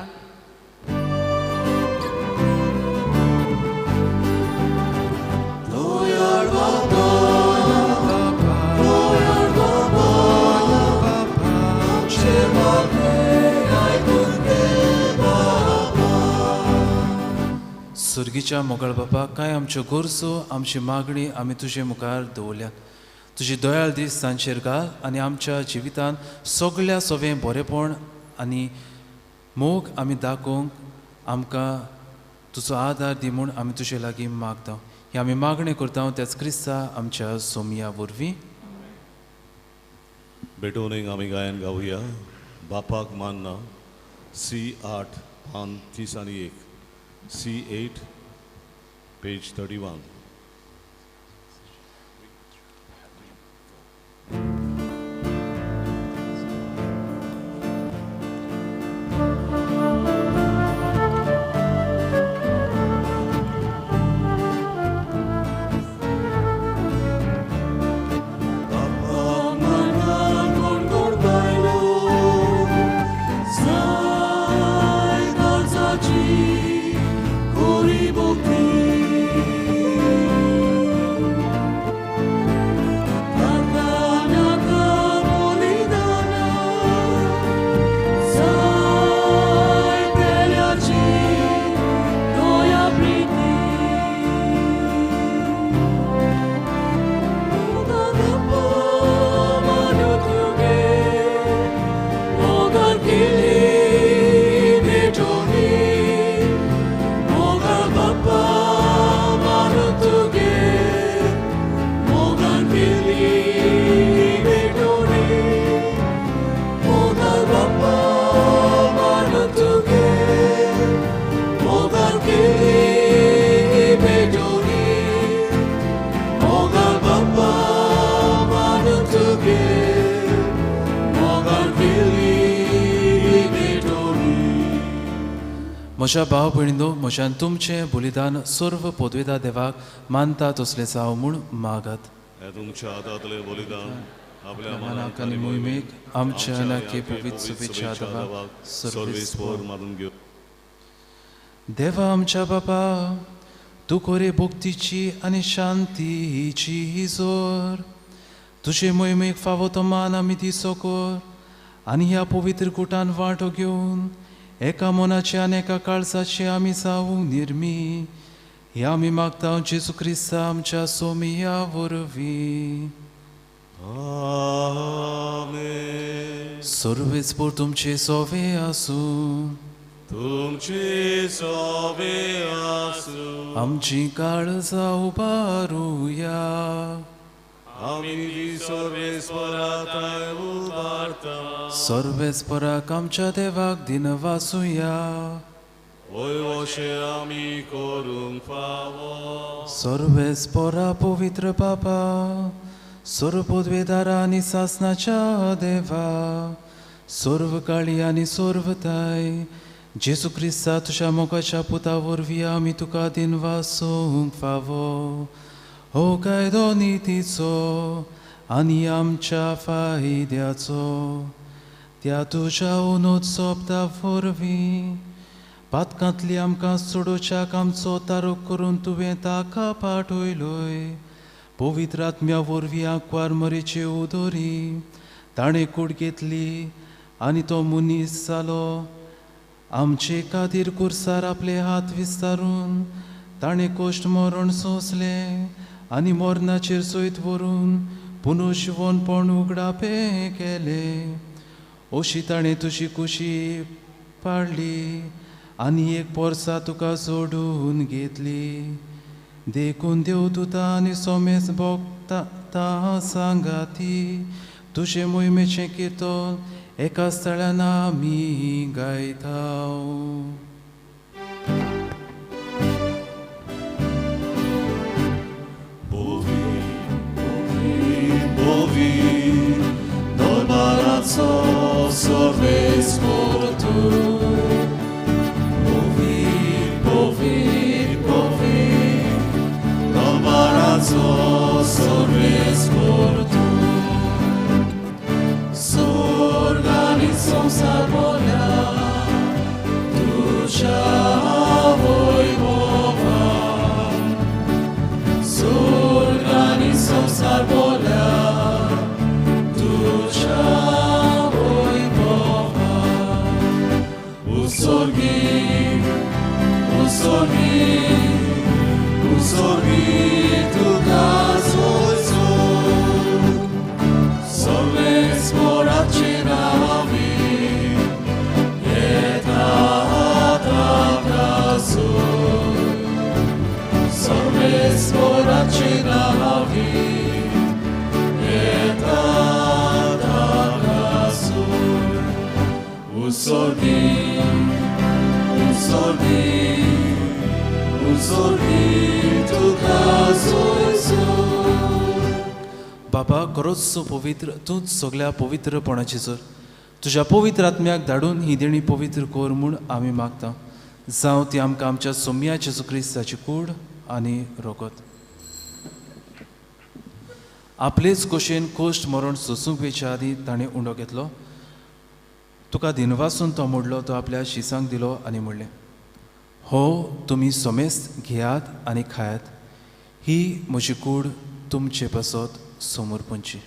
सर्गीच्या मोगाळ बापा, कांय आमच्यो गरजो, आमची मागणी आमी तुजे मुखार दवरल्यात. तुजी दयाळ दीस तांचेर घाल आनी आमच्या जिवितांत सगळ्या सोवें बरेपण आनी मोग आमी दाखोवंक आमकां तुजो आदार दी म्हूण आमी तुजे लागीं मागता. ही आमी मागणी करता त्याच क्रिस्ता आमच्या सोमया वरवीं. भेटवणेक आमी गायन गावया बापाक मानना, सी 8 पान 31, सी 8 पेज 31. Bye. म्हज्या भाव भयणींनो, म्हज्यान तुमचें बलिदान सर्व पदवेदा देवाक मानता तसलें जावं म्हूण मागात. तुमच्या हातांतलें बलिदान आपल्या मनाक आनी मोहिमेक आमच्या नाके पवित्र शुभेच्छा देवाक सर्वेस्पोर मानून घेव. देवा आमच्या बापा, तूं कोरे भक्तीची आनी शांतीची ही जोर तुजे मोहिमेक फावो तो मान आमी दिसो कर आनी ह्या पवित्र कुटान वांटो घेवन एका मनाचे आनी एका काळजाचे आमी जावूंक निर्मी. हे आमी मागता जेजू क्रिस्ता आमच्या सोमिया वरवीं. आमेन. सर्वेस्पोर तुमचे सोवे आसूं. तुमचे सोवे आसूं. आमची काळजां उबारुया. आमी सर्वेस्परा उबारता. सर्वेस्पराक आमच्या देवाक दिनवासुया. वय अशें आमी करूंक फावो. सर्वेस्परा पवित्र बापा, सर्व पदवेदारा आनी सासनाच्या देवा, सर्व काळी आनी सर्वताय जेजू क्रिस्ता तुज्या मोगाच्या पुता वरवीं आमी तुका दिनवासूंक फावो. हो कायदो नितीचो आनी आमच्या फायद्याचो त्या तुज्या उनोत सोबता वरवीं पातकांतली आमकां सोडोवच्याक आमचो तारूक करून तुवें ताका पाठयलोय. पवित्र आत्म्या वरवीं आंकवार मरेचे उदोरी ताणें कूड घेतली आनी तो मनीस जालो. आमचे खातीर कुर्सार आपले हात विस्तारून ताणें कश्ट मरण सोंसलें आनी मरणाचेर सयत व्हरून पुनर्जिवनपण उगडापें केलें. अशी ताणें तुजी कुशी पाडली आनी एक पोरसा तुका जोडून घेतली. देखून देव तुता आनी सोमेस भोगता सांगाती तुजें मोहिमेचें किर्तन एका स्थळान आमी गायता. सर्वेस्पोर तूं. Povit, povit, povit, दरबाराचो सर्वेस्पोर तूं. स्वर्ग आनी संवसार भरल्या तुज्या वैभवान. स्वर्ग आनी संवसार भरल्या तुज्या Usorgi, usorgi, usorgi tuka soy. सर्वेस्पोरा चिरावी येता ताका सोय. सर्वेस्पोरा चिरावी येता ताका सोय. Usorgi, usorgi, usorgi तुका सोय सोय. बाबा, खरोच पवित्र तूंच सगल्या पवित्रपणाची जोर. तुज्या पवित्र आत्म्याक धाडून ही देणी पवित्र कर म्हूण आमी मागता. जावं ती आमकां आमच्या सोम्या जेजू क्रिस्ताची कूड आनी रोगत. आपलेच कोशेन कोश्ट मरण सोसूंक वेच्या आदीं ताणें उंडो घेतलो. तुका दिनवासून तो मोडलो, तो आपल्या शिसांक दिलो आनी म्हणलें, हो तुमी सोमेस्त घेयात आनी खायात, ही म्हजी कूड तुमचे पासत समर्पणची.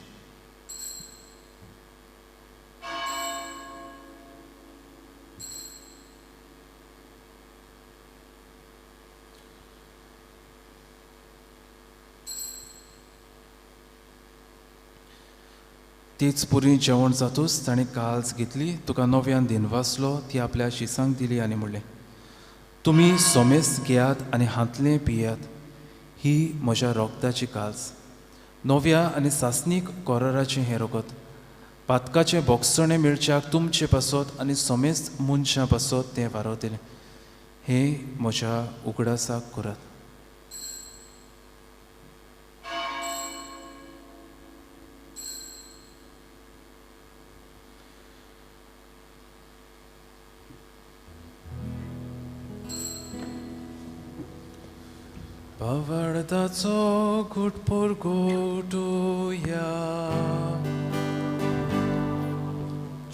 तीच पुरी जेवण जातूच ताणें काल्स घेतली, तुका नव्यान दिनवासलो, ती आपल्या शिसांक दिली आनी म्हणलें, तुमी सोमेस्त घेयात आनी हांतलें पियात, ही म्हज्या रोगताची काल्स, नव्या आनी सासणीक कोराराचें हें रोगत. पातकाचें बोगसणें मेळच्याक तुमचे पासत आनी सोमेस्त मनशां पासत तें वारवतलें. हें म्हज्या उगडासाक करात. भावार्थाचो घुटपूर गोटुया.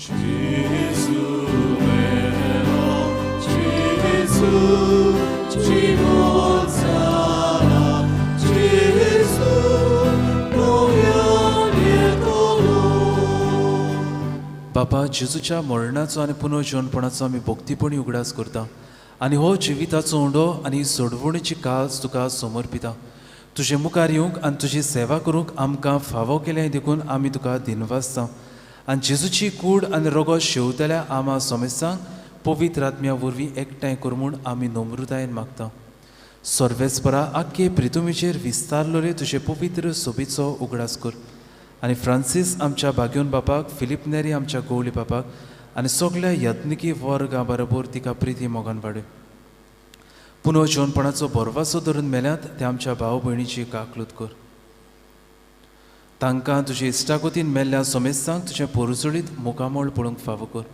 जेजू मेलो, जेजू जिवोत जाला, जेजू नव्यान येतलो. बापा, जेजूच्या मरणाचो आनी पुनर्जिवनपणाचो आमी भक्तीपणी उगडास करता आनी हो जिविताचो उंडो आनी सोडवणीची काज तुका समर्पिता. तुजे मुखार येवंक आनी तुजी सेवा करूंक आमकां फावो केलें देखून आमी तुका दिनवासता. आनी जेजूची कूड आनी रगत शेवतल्या आमा समेस्तांक पवित्र आत्म्या वरवीं एकठांय कर म्हूण आमी नम्रतायेन मागता. सर्वेस्परा आख्खे प्रितुमीचेर विस्तारलेले तुजे पवित्र सोबीचो उगडास कर आनी फ्रांसीस आमच्या बाग्योन बापाक, फिलीप नेरी आमच्या गोवली बापाक आनी सगल्या यत्निकी वर्गा बरोबर तिका प्रिती मोगान वाडय. पुनर्जिवनपणाचो भरवासो धरून मेल्यात ते आमच्या भाव भयणीची काकलूत कर. तांकां तुजे इश्टागतीन मेल्ल्या समेस्तांक तुजें पोरजोळीत मुखामळ पळोवंक फावो कर.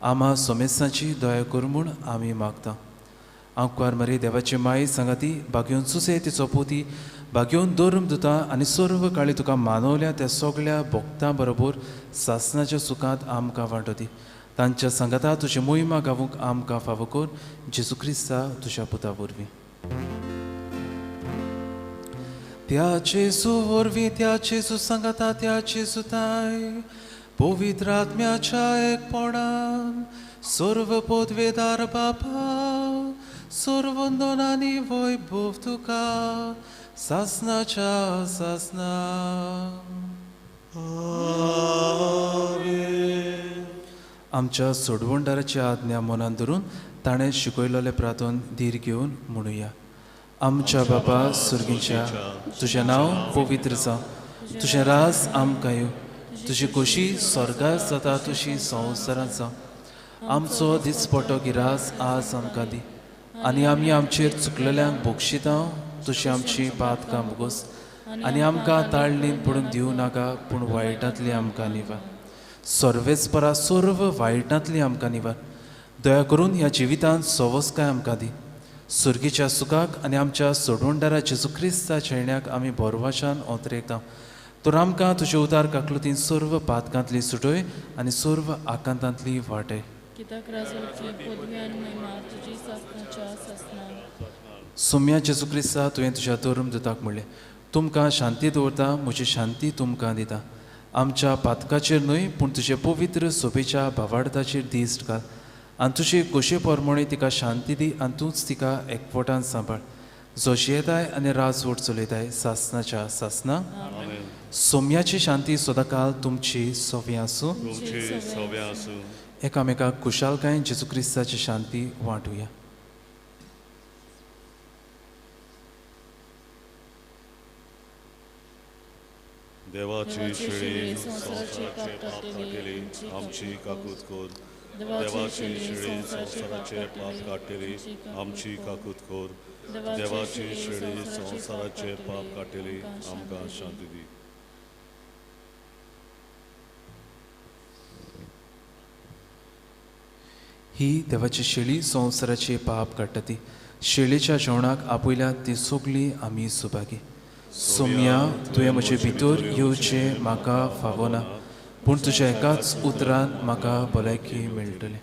आमा समेस्तांची दया कर म्हूण आमी मागता. आंकवार मरे देवाची माई सांगाती, बागेवन सुसे तिचो पोती, बागेवन धर्म दुता आनी सर्व काळी तुका मानवल्या त्या सगल्या भक्तां बरोबर सासनाच्या सुखांत आमकां वांटो दी. तांच्या सांगाता तुजी मोहिमा गावूंक आमकां फावो कर. जेजू क्रिस्ता तुज्या पुता वरवीं. त्या जेजू वरवीं, त्या जेजू सांगाता, त्या जेजूताय पवित्र आत्म्याच्या एकपणान सर्व पदवेदार बापा, सर्वंदन आनी वैभव तुका सासनाच्या सासना. आमच्या सोडवणदाराची आज्ञा मनान धरून ताणें शिकयलेलें प्रार्थन धीर घेवन म्हणुया. आमच्या बापा सुर्गीच्या, तुजें नांव पवित्र जावं, तुजें राज आमकां येवं, तुजी खोशी स्वर्गार जाता तशी संवसारांत जावं. आमचो दिसपटो गिरास आज आमकां दी आनी आमी आमचेर चुकलेल्यांक बक्षिता तुजी आमची पातकां भोगोस आनी आमकां ताळणीन पडूंक दिवं नाका, पूण वायटांतली आमकां निवार. सर्वेस्परा सर्व वायटांतली आमकां निवार. दया करून ह्या जिवितांत सवसकाय आमकां दी. सुर्गीच्या सुखाक आनी आमच्या सोडवणदारा जेजू क्रिस्ताच्या येण्याक आमी बोरवाशान ओतरेकता. तर आमकां तुजे उदार काकलुतीन सर्व पातकांतली सुटय आनी सर्व आकांतांतली वाटय. सोम्या जेजू क्रिस्ता, तुवें तुज्या धर्म दुताक म्हणलें, तुमकां शांती दवरता, म्हजी शांती तुमकां दिता. आमच्या पातकाचेर न्हय पूण तुजे पवित्र सोबेच्या भावार्थाचेर दिश्ट घाल आनी तुजे खोशे प्रमाणे तिका शांती दी आनी तूंच तिका एकवटान सांबाळ, जो जियेताय आनी राजवट चलयताय सासनाच्या सासना. सोम्याची शांती सदांकाल तुमची सोवी आसूं. एकामेकाक खुशालकायेन जेजू क्रिस्ताची शांती वांटुया. देवाची शेळी संवसाराचे पाप काडटली आमची काकूत कर. देवाची शेळी संवसाराचे पाप काडटली आमची काकूत कर. देवाची शेळी संवसाराचे पाप काडटली आमकां शांती दी. ही देवाची शेळी संवसाराचे पाप काडटा ती शेळीच्या जेवणाक आपयल्या ती सगळी आमी सुभागी. सोम्या, तुवें म्हजे भितर येवचें म्हाका फावना, पूण तुज्या एकाच उतरान म्हाका भलायकी मेळटली.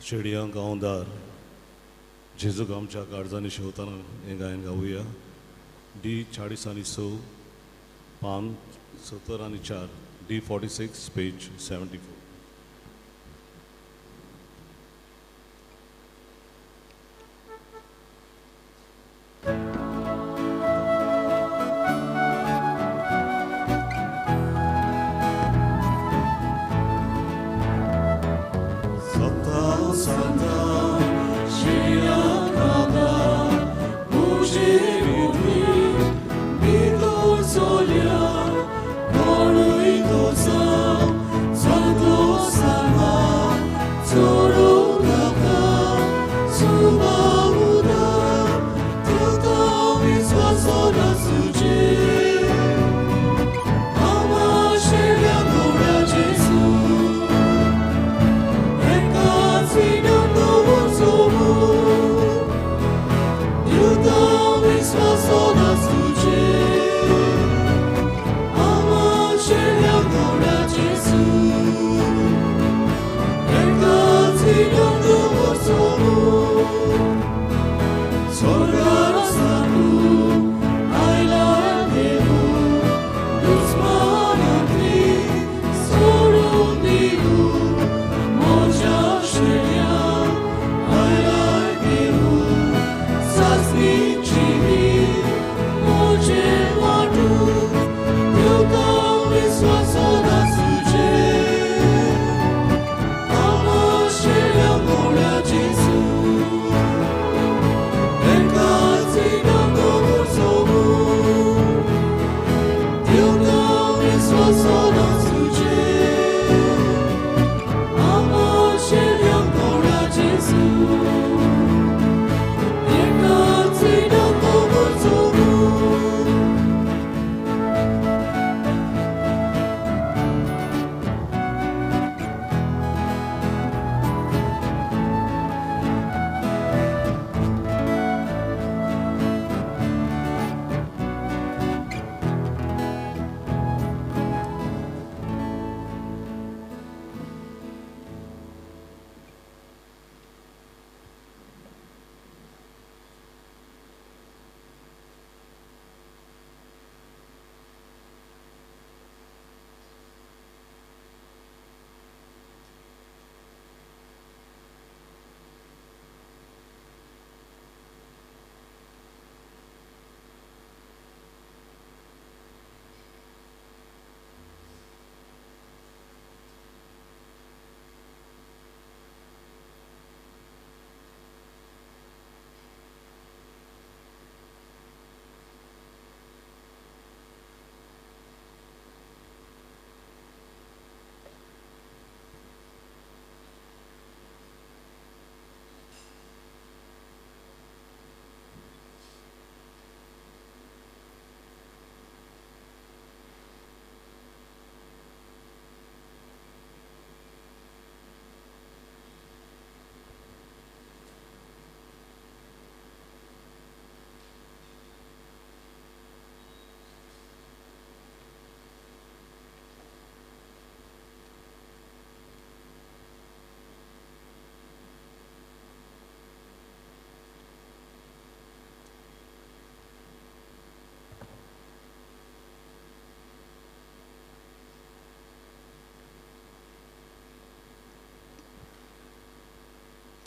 शेडयांक गांवदार जेजूक आमच्या काळजांनी शेवतना हें गायन गावया. डी 46, पान 74, डी 46 पेज 74.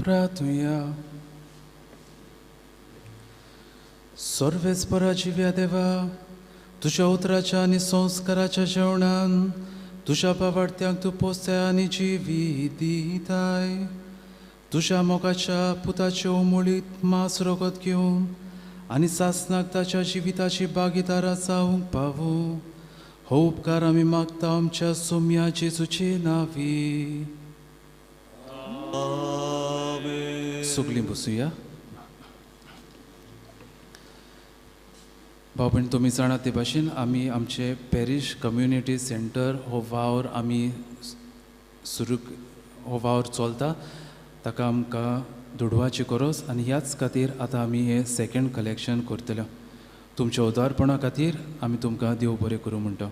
प्रार्थुया. सर्वेस्परा जिव्या देवा, तुज्या उतराच्या आनी संस्काराच्या जेवणान तुज्या पावाडत्यांक तूं पोसताय आनी जिवी दिताय. तुज्या मोगाच्या पुताचे उमळीत मांस रगत घेवन आनी सासनाक ताच्या जिविताची भागीदारा जावंक पावूं हो उपकार आमी मागता आमच्या सोम्या जेजूचे नांवी. सगळीं बसुया. भाव भयण, तुमी जाणा ते भाशेन आमी आमचे पॅरीश कम्युनिटी सेंटर हो वावर आमी सुरू, हो वावर चलता, ताका आमकां दुडवाची गरज आनी ह्याच खातीर आतां आमी हें सेकेंड कलेक्शन करतले. तुमच्या उदारपणा खातीर आमी तुमकां देव बरें करूं म्हणटा.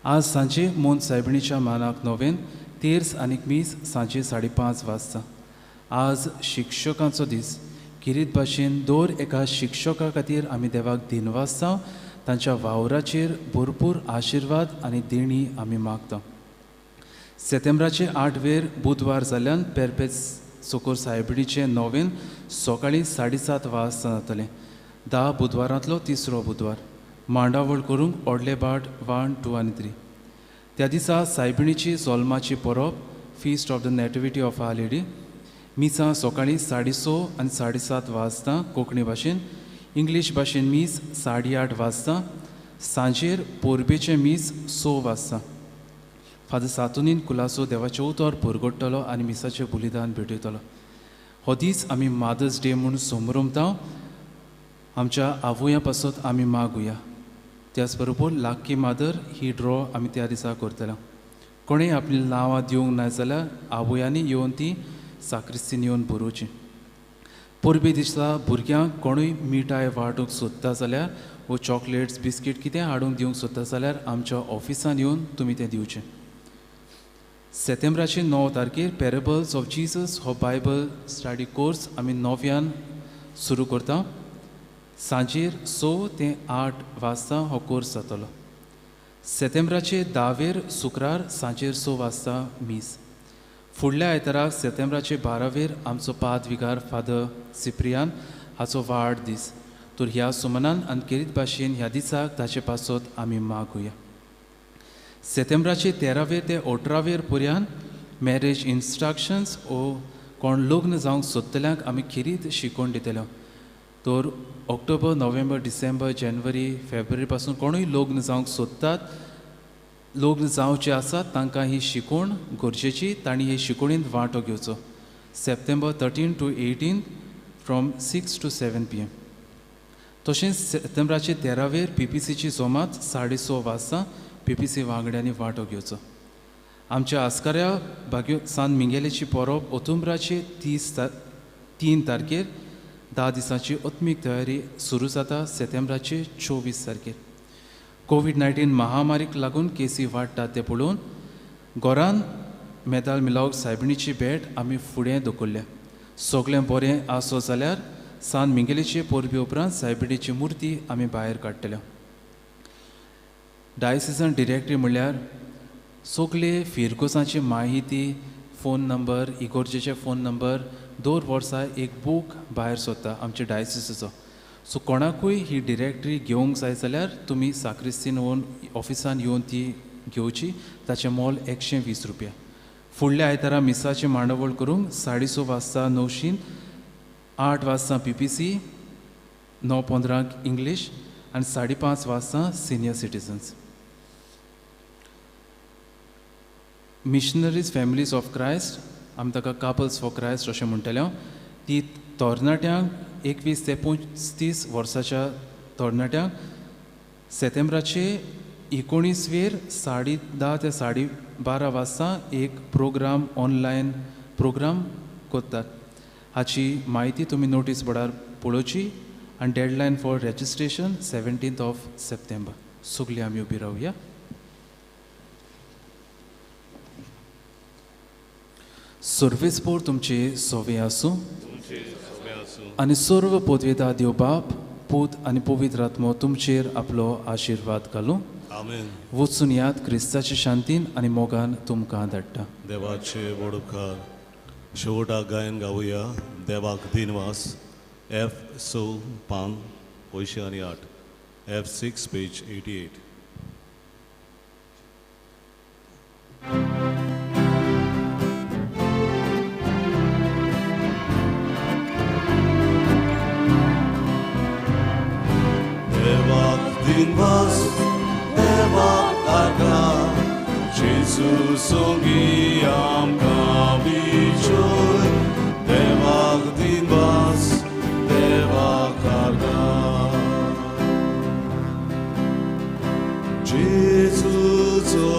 आज सांजे मोन सायबिणीच्या मानाक नोवेन तेर्स आनी मीस सांजे 5:30 वाजता. आज शिक्षकांचो दीस. किरीत भाशेन दर एका शिक्षका खातीर आमी देवाक दिनवासता, तांच्या वावराचेर भरपूर आशिर्वाद आनी देणी आमी मागता. सेतेंब्राचे 8 वेर बुधवार जाल्यान पेरपेच सोकोर सायबिणीचें नोवेन सकाळीं 7:30 वाजता जातलें. 10 बुधवारांतलो तिसरो बुधवार. मांडावळ करूंक ओडले बाट 1, 2 आनी 3. त्या दिसा सायबिणीची जोल्माची परब, feast of the nativity of our lady. मिसां सकाळीं 6:30 आनी 7:30 वाजता कोंकणी भाशेन, इंग्लीश भाशेन मीस 8:30 वाजता, सांजेर पोरबेचें मीस 6 वाजता. फादर सातुनीन कुलासो देवाचें उतर परगट्टलो आनी मिसाचें बलिदान भेटयतलो. हो दीस आमी मादर्स डे म्हूण समरमता. आमच्या आवया पासत आमी मागुया. त्याच बरोबर लाकी मादर ही ड्रॉ आमी त्या दिसा करतले. कोणें आपलीं नांवां दिवंक ना जाल्यार आवयांनी येवन ती साक्रिस्तीन येवन बरोवची. परबे दिसा भुरग्यांक कोणूय मिठाय वांटूंक सोदता जाल्यार वो चॉकलेट्स बिस्कीट कितें हाडूंक दिवंक सोदता जाल्यार आमच्या ऑफिसान येवन तुमी तें दिवचें. सेतेंब्राचे 9 तारखेर पॅरेबल्स ऑफ जीजस हो बायबल स्टडी कोर्स आमी नव्यान सुरू करता. सांजेर 6 ते 8 वाजता हो कोर्स जातलो. सेतेंब्राचे 10 वेर शुक्रार सांजेर 6 वाजता मीस. फुडल्या आयताराक सेतेंब्राचे 12 वेर आमचो पाद विगार फादर सिप्रियान हाचो वाड दीस. तर ह्या सुमनान आनी केरीत भाशेन ह्या दिसाक ताचे पासत आमी मागुया. सेतेंब्राचे 13 वेर ते 18 वेर पर्यान मॅरेज इन्स्ट्रक्शन्स ओ कोण लग्न जावंक सोदतल्यांक आमी खेरीत शिकोवन दितले. तर ऑक्टोबर, नोव्हेंबर, डिसेंबर, जानेवारी, फेब्रुवारी पासून कोणूय लग्न जावंक सोदतात, लग्न जावचे आसात तांकां ही शिकवण गरजेची, तांणी हे शिकवणींत वांटो घेवचो. September 13 to 18 from 6 to 7 PM. तशेंच सप्टेंबराचे 13 वेर पीपीसीची जमात 6:30 वाजता पीपीसी वांगड्यांनी वांटो घेवचो. आमच्या आस्काऱ्या भाग्यो सान मिंगेलेची परब ओतुंबराचे 3 तारखेर 10 दिसांची आत्मीक तयारी सुरू जाता सप्टेंबराचे 24 तारखेर. कोवीड-19 महामारीक लागून केसी वाडटा ते पळोवन घरान मेदाल मिलावक सायबिणीची भेट आमी फुडें दवरल्या. सगळें बरें आसो जाल्यार सान मिंगेलेचे परबे उपरांत सायबिणीची मुर्ती आमी भायर काडटले. डायसिसन डिरेक्टरी म्हणल्यार सगळे फिरगोसांची माहिती, फोन नंबर, इगोर्जेचे फोन नंबर दर वर्सा एक बूक भायर सोदता आमच्या डायसिसाचो. सो कोणाकूय ही डिरेक्टरी घेवंक जाय जाल्यार तुमी साक्रिस्तीन येवन ऑफिसान येवन ती घेवची. ताचें मोल 120 रुपया. फुडल्या आयतारा मिसाची मांडावळ करूंक 6:30 वाजता नवशीन, 8 वाजता पीपीसी, 9:15 इंग्लीश आनी 5:30 वाजता senior citizens. Missionaries families of Christ, आमी ताका कापल्स फॉर क्रायस्ट अशें म्हणटले, ती तरणाट्यांक 21 ते 35 वर्साच्या तरणाट्यांक सप्टेंबराचे 19 वेर 10:30 ते 12:30 वाजता एक प्रोग्राम, ऑनलायन प्रोग्राम करतात. हाची म्हायती तुमी नोटीस बोर्डार पळोवची आनी deadline for registration 17 of September. सगळीं आमी उबी रावया. सर्वेस पोर तुमचे सोवे आसूं आनी सर्व पदवेदा देव बाप, पूत आनी पवित्र आत्मो तुमचेर आपलो आशिर्वाद घालूं. आमेन. वचून याद क्रिस्ताचे शांतीन आनी मोगान तुमकां धाडटा. देवाचे व्हड उपकार. शेवटाक गायन गावया देवाक दिनवास. F 6 पान 88, F 6 page 88. दिनवास देवाक आर्गां, जेजू सोगी आमकां विजय. देवाक दिनवास देवाक आर्गां, जेजूचो